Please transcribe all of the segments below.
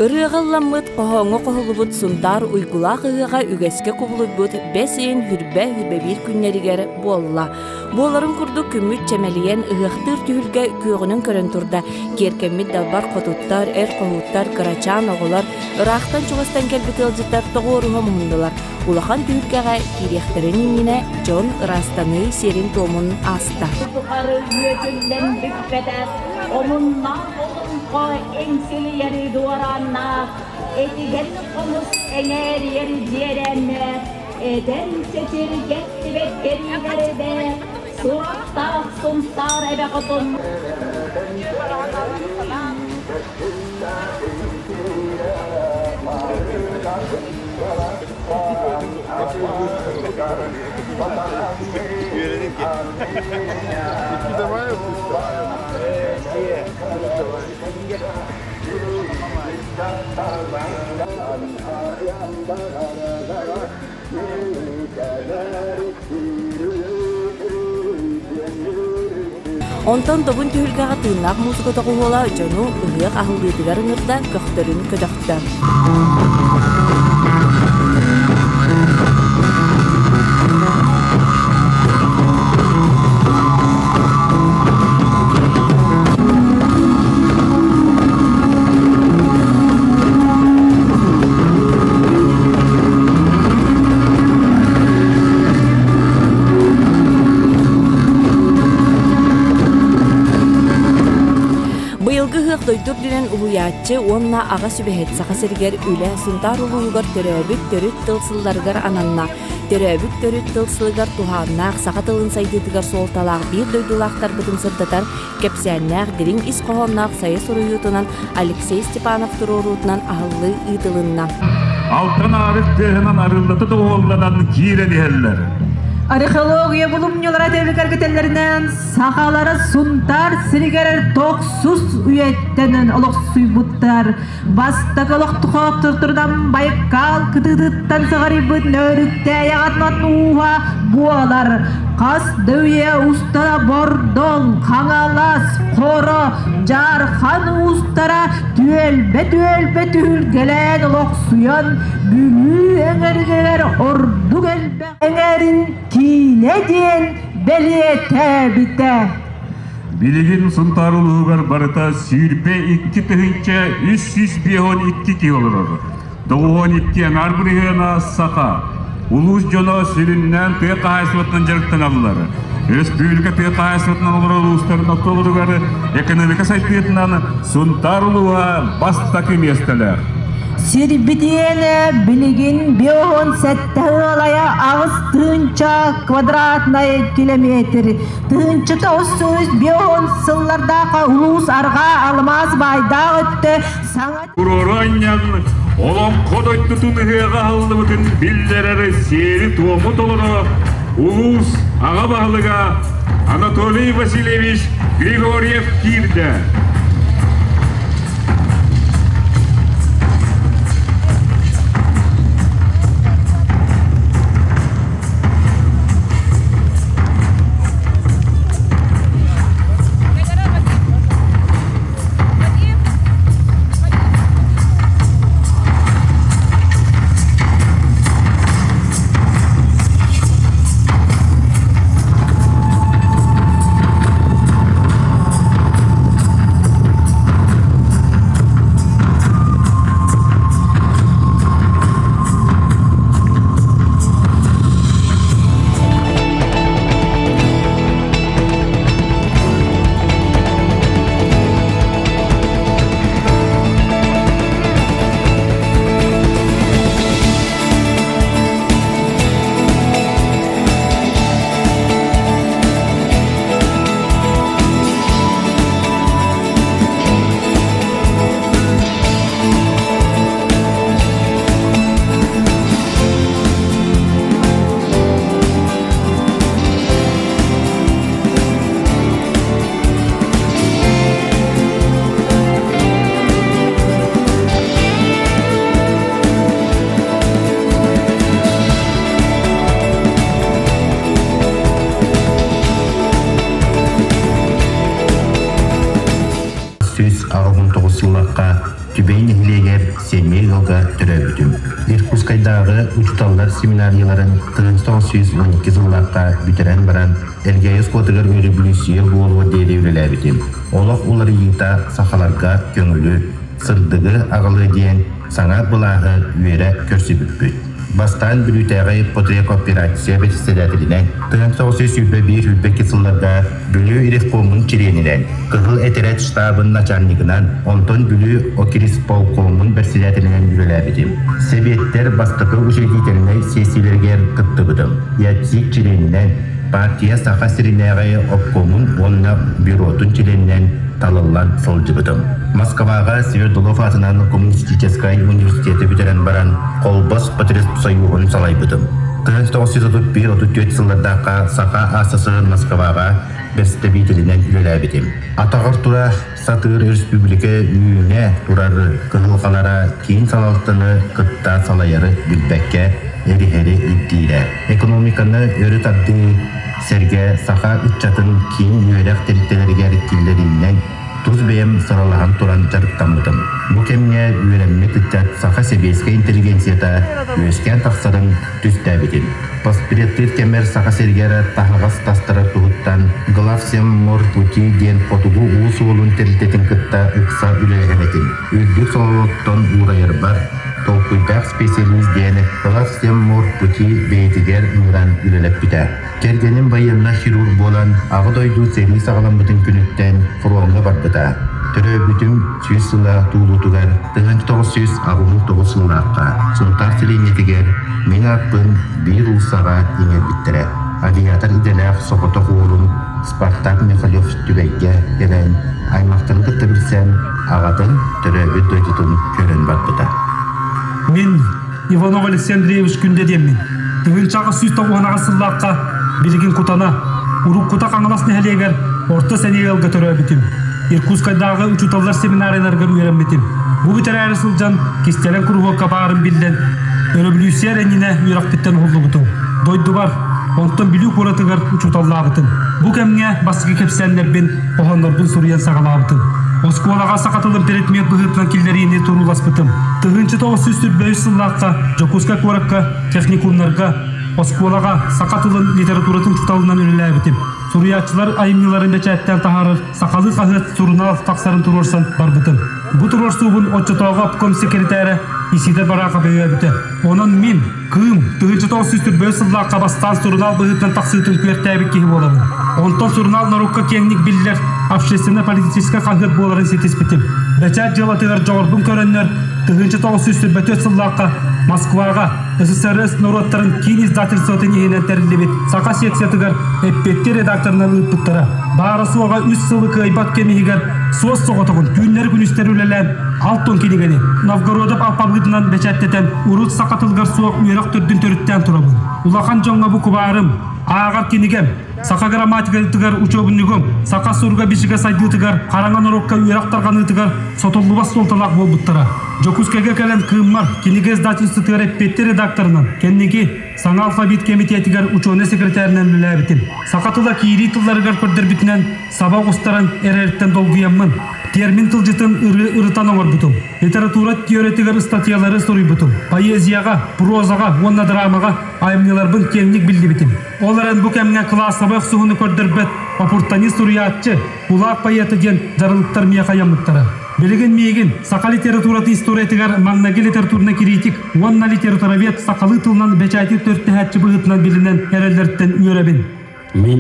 Ырыаҕа ылламмыт, хоһооҥҥо хоһуллубут Сунтаар уйгулаах ыһыаҕа үгэскэ кубулуйбут бэс ыйын хүрбэ хүрбэбиир күннэригэр буолла. Буоларын курдук күммүт чэмэлийэн ыһыахтыыр түһүлгэ күөҕүнэн көрөн турда. Киэркэммит далбар хотуттар, эр хоһууттар, кырачаан оҕолор, ыраахтан-чугастан кэлбит ыалдьыттар тоҕуоруһа муһуннулар. Улахан түһүлгэҕэ киириэхтэрин иннинэ дьон ыраастаныы сиэрин-туомун ааста. Тухары үөтүллэн бүппэтэх омуннаах олоҥхо эҥсилийэри дуорааннаах, этигэн хомус эҥээрийэр дьиэрээннээх, эдэр чэчиргэттибэт кэриилэрдээх, сурахтаах Сунтаар эбэ хотун. Онтон Добун түһүлгэҕэ тыыннаах музыка доҕуһуола дьону ыһыах аһыллыытыгар ыҥырда, көхтөрүн көтөхтө. Быйылгы ыһыах дойду үрдүнэн уһуйааччы уонна аҕа сүбэһит Саха сиригэр үлэ Сунтаар улууһугар төрөөбүт төрүт тыл сылларыгар ананна. Төрөөбүт төрүт тыл сылыгар туһааннаах саха тылын сайдыытыгар суолталаах биир дойдулаахтарбытын сырдатар кэпсээннээх дириҥ ис хоһоонноох сайа суруйуутунан Алексей Степанов туруоруутунан аһыллыы ыытылынна. Алтан аарык тыаһынан арыллата доҕуһуолланан киирэн иһэллэр. Археология булумньулара тэллэринэн сахалара Сунтаар сиригэр тохсус үйэттэн олохсуйбуттар. Бастакы олохтоохторунан Байкал кытыытыттан саҕарыйбыт нөөрүктээйэҕэ ууһа буолар. Хас да үйэ устата Бордоҥ, Хаҥалас, Хоро, Дьаархан уустара түөлбэ-түөлбэ түһүлгэлээн олохсуйан Бүлүү эҥэригэр ордук элбэх эҥэрин киинэ диэн бэлиэтээбитэ. Билигин Сунтаар улууһугар барыта 22 352 киһи олорор. 92 аҥаар бырыһыана саха. Улуус дьоно сүрүннээн тыа хаһаайыстыбатынан дьарыктаналлар. Өрөспүүбүлүкэ тыа хаһаайыстыбатынан олорор улуустарын ортолоругар экономика сайдыытынан Сунтаар улууһа бастакы миэстэлээх. Сирбитиэнэ билигин 57 ыалайа 8 тыһыынча квадратнай километр 1950 сыллардаахха улуус арҕаа алмаас баайдаах өттө саҥа Туруору анньан Олоҥхо дойдутун ыһыаҕа аһыллыбытын биллэрэр сиэри-туому толоро улуус аҕа баһылыга Анатолий Васильевич Григорьев киирдэ. Иркутскайдааҕы учууталлар семинарияларын 1912 сыллаахха бүтэрэн баран, Элгээйи оскуолатыгар өрөбүлүүссүйэ буолуор диэри үлэлээбитим. Олох уларыйыыта сахаларга көҥүлү, сырдыгы аҕалыа диэн саҥа былааһы үөрэ көрсүбүппүт. Бастаан Бүлүүтээҕи потребкооперация бэрэссэдээтэлинэн, 1921-22 сылларга Бүлүү ревкомун чилиэнинэн, Кыһыл этэрээт штабын начальнигынан, онтон Бүлүү окрисполкомун бэрэссэдээтэлинэн үлэлээбитим. Сэбиэттэр бастакы учредительнай сессиялэригэр кыттыбытым. ЯЦИК чилиэнинэн, партия Саха сиринээҕи обкомун уонна бюротун чилиэнинэн талыллан сылдьыбытым. Москваҕа Свердлов аатынан коммунистическай университеты бүтэрэн баран, Холбос Потребсоюһун салайбытым. 1931-34 сыллардаахха Саха АССР Москваҕа бэстэбиитэлинэн үлэлээбитим. Атаҕар тура сатыыр өрөспүүбүлүкэ үүнэ турар кыһалҕалара киин салалтаны кытта салайары билбэккэ эриһэри ирдиирэ. Экономиканы өрө тардыы сэргэ саха ыччатын киин үөрэх тэрилтэлэригэр киллэриинэн тус бэйэм сыралаһан туран дьарыктаммытым. Бу кэмҥэ үөрэммит ыччат саха сэбиэскэй интеллигенцията үөскээн тахсарын түстээбитим. Поспиреттыыр кэмэр Саха сиригэр таһаҕас тастарар туһуттан Главсевморпути диэн хотугу уу суолун тэрилтэтин кытта ыкса үлэлэһэр этим. Үрдүк сололоттон уурайарбар толкуйдаах специалист диэн Главсевморпути бэйэтигэр ыҥыран үлэлэппитэ. Кэргэним байыаннай хирург буолан, Аҕа дойду сэрии саҕаламмытын күнүттэн фроҥҥа барбыта. Төрөөбүтүм 100 сыла туолуутугар 1989 сыллаахха Сунтаар сэлиэнньэтигэр мин ааппын биир уулуссаҕа иҥэрбиттэрэ. Авиатор идэлээх соҕотох уолум Спартак Михалев Түбэйгэ кэлэн, аймахтарын кытта билсэн, аҕатын төрөөбүт дойдутун көрөн барбыта. Мин Иванов Алексей Андреевич Күндэ диэммин. 1898 сыллаахха билигин Кутана, уруккута Хаҥалас нэһилиэгэр орто сэниэ ыалга төрөөбүтүм. Иркутскайдааҕы учууталлар семинарияларыгар үөрэммитим. Бу бүтэрээри сылдьан кистэлэҥ куруһуокка баарын биллэн, өрөбүлүүссүйэ эрэ иннинэ үөрэхпиттэн уһуллубутум. Дойдубар, онтон Бүлүү куоратыгар учууталлаабытым. Бу кэмҥэ бастакы кэпсээннэрбин, хоһооннорбун суруйан саҕалаабытым. Оскуолаҕа саха тылын предмет быһыытынан киллэриини турууласпытым. 1923 сыллаахха Дьокуускай куоракка техникумнарга, оскуолаҕа саха тылын литературатын учууталынан үлэлээбитим. Суруйааччылар айымньыларын бэчээттээн таһаарар сахалыы хаһыат сурунаал тахсарын туруорсан барбытым. Бу туруорсуубун оччотооҕу обком секретарэ Исидор Барахов өйөөбүтэ. Онон мин, Кыым, 1904 сыллаахха бастаан сурунаал быһыытынан тахсыытын күөртээбит киһи буолабын. Онтон сурунаал норуокка киэҥник биллэр общественно-политическай хаһыат буоларын ситиспитим. Бэчээт дьыалатыгар дьоҕурбун көрөннөр, 1924 сыллаахха Москваҕа СССР норуоттарын киин издательствотын иһинэн тэриллибит саха секциятыгар эппиэттиир редакторынан ыыппыттара. Баара-суоҕа үс сылы кыайбат кэм иһигэр суос соҕотоҕун түүннэри-күнүстэри үлэлээн Алтон кинигэни Новгородов алпабыытынан бэчээттэтэн урут саха тылыгар суох үөрэх төрдүн төрүттээн турабын. Улахан дьоҥҥо бу кубаарым, ааҕар кинигэм, саха грамматикатыгар учуобунньугум, саха суруга-бичигэ сайдыытыгар, хараҥа норуокка үөрэх тарҕаныытыгар сотуллубат суолталаах буолбуттара. Дьокуускайга кэлэн Кыыммар кинигэ издательствотыгар эппиэттиир редакторынан, кэнники Саҥа алфавит кэмитиэтигэр учуонай секретарынан үлэлээбитим. Саха тыла киирии тылларыгар көрдөрбүтүнэн саба оҕустаран эрэриттэн долгуйаммын, термин тылдьытын ырыы ырытан оҥорбутум. Литература теориятыгар ыстатыйалары суруйбутум. Поэзияҕа, прозаҕа уонна драмаҕа айымньыларбын киэҥник биллибитим. Ол эрэн бу кэмҥэ кылаассабай охсуһууну көрдөрбөт оппортунист суруйааччы, кулаак поэта диэн дьарылыктар миэхэ ыйаммыттара. Билигин миигин саха литературатын историятыгар маҥнайгы литературнай критик уонна литературовед сахалыы тылынан бэчээти төрүттэһээччи быһыытынан билинэн эрэллэриттэн үөрэбин. Мин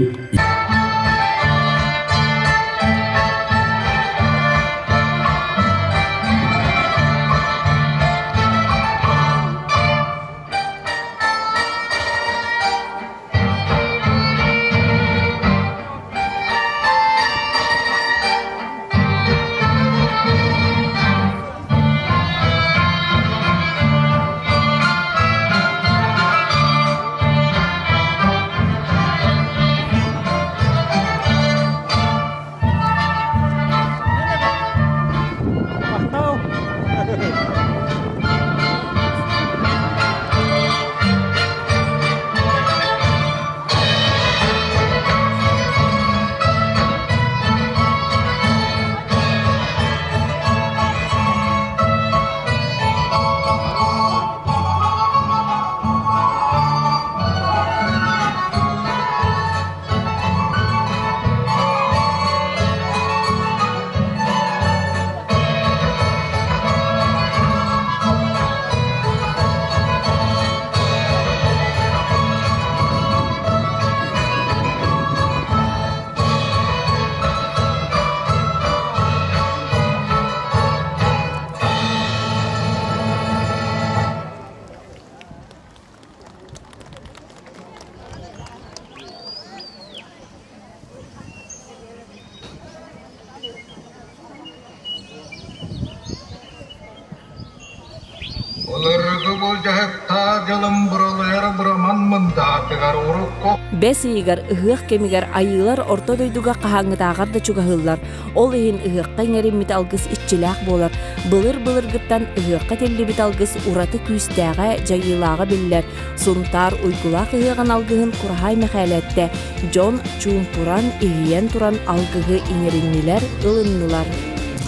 Былыргы былдьаһыктаах дьылым быралыйар быраман мындаатыгар урукку Бэс ыйыгар ыһыах кэмигэр айыылар орто дойдуга хаһааҥҥытааҕар да чугаһыыллар. Ол иһин ыһыахха иҥэриммит алгыс иччилээх буолар. Былыр-былыргыттан ыһыахха тиллибит алгыс ураты күүстээҕэ, дьайыылааҕа биллэр. Сунтаар уйгулаах ыһыаҕын алгыһын Кураһаай Мэхээлэттэ дьон чуумпуран, иһийэн туран алгыһы иҥэриннилэр, ылыннылар.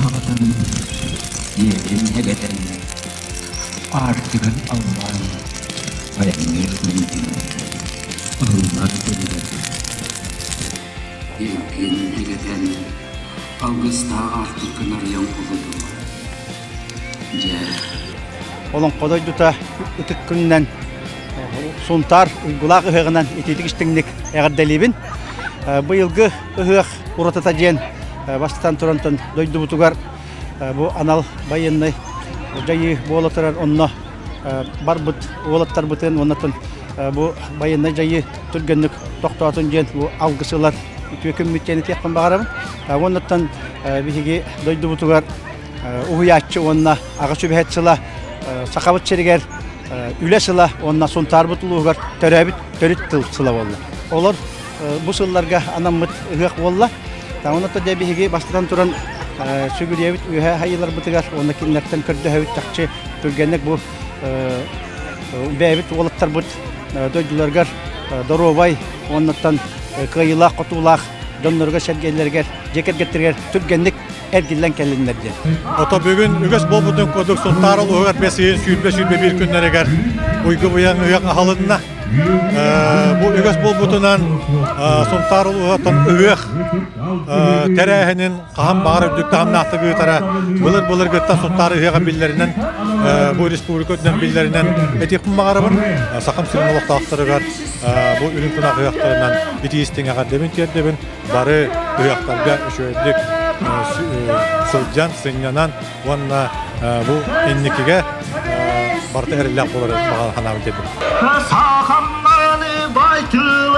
Аҕатын ийэтин эбэтэн аартыгын аллаан айанныыр миигин ыллар билэр Илгин илэтэн алгыстаах аартыккын арыйан кулуту дьэ Олоҥхо дойдута ытык күнүнэн Сунтаар уйгулаах ыһыаҕынан итиитик истиҥник эҕэрдэлиибин. Быйылгы ыһыах уратыта диэн бастатан турантан дойдубутугар бу анал байыаннай дьайыы буола турар онно барбыт уолаттарбытын уоннатын бу байыаннай дьайыы түргэнник тохтоотун диэн бу алгыс ылар үтүө күммүт диэн этиэхпин баҕарабын. Уоннаттан биһиги дойдубутугар уһуйааччы уонна аҕа сүбэһит сыла Сахабыт сиригэр үлэ сыла уонна Сунтаарбыт улууһугар төрөөбүт төрүт тыл сыла буолла. Олор бу сылларга анаммыт ыһыах буолла. Онон дьэ биһиги бастатан туран сүгүрүйэбит үөһэ хайыыларбытыгар уонна кинилэртэн көрдөһөбүт чахчы түргэнник бу бэйэбит уолаттарбыт дойдуларыгар доруобай уоннаттан кыайыылаах-хотуулаах дьонноругар-сэргэлэригэр, дьиэ кэргэттэригэр түргэнник эргиллэн кэллиннэр диэн. Ото бүгүн үгэс буолбутун курдук Сунтаар улууһугар бэс ыйын 20-21 күннэригэр уйгу быйаҥ ыһыах аһылынна. Бу үгэс буолбутунан Сунтаар улууһуттан ыһыах тэрээһинин хаһан баҕар үрдүк таһымнаахтык ыытара былыр-былыргыттан Сунтаар ыһыаҕа биллэринэн бу республика үрдүнэн биллэринэн этиэхпин баҕарабын. Сахам сирин олохтоохторугар бу үрүҥ тунах ыһыахтарынан итии истиҥ эҕэрдэбин тиэрдэбин. Бары ыһыахтарга үчүгэйдик сылдьан, сынньанан уонна бу инникигэ барыта эрэллээх буолар баҕа санаабын тиэрдэбин. Сахамманы байтыл.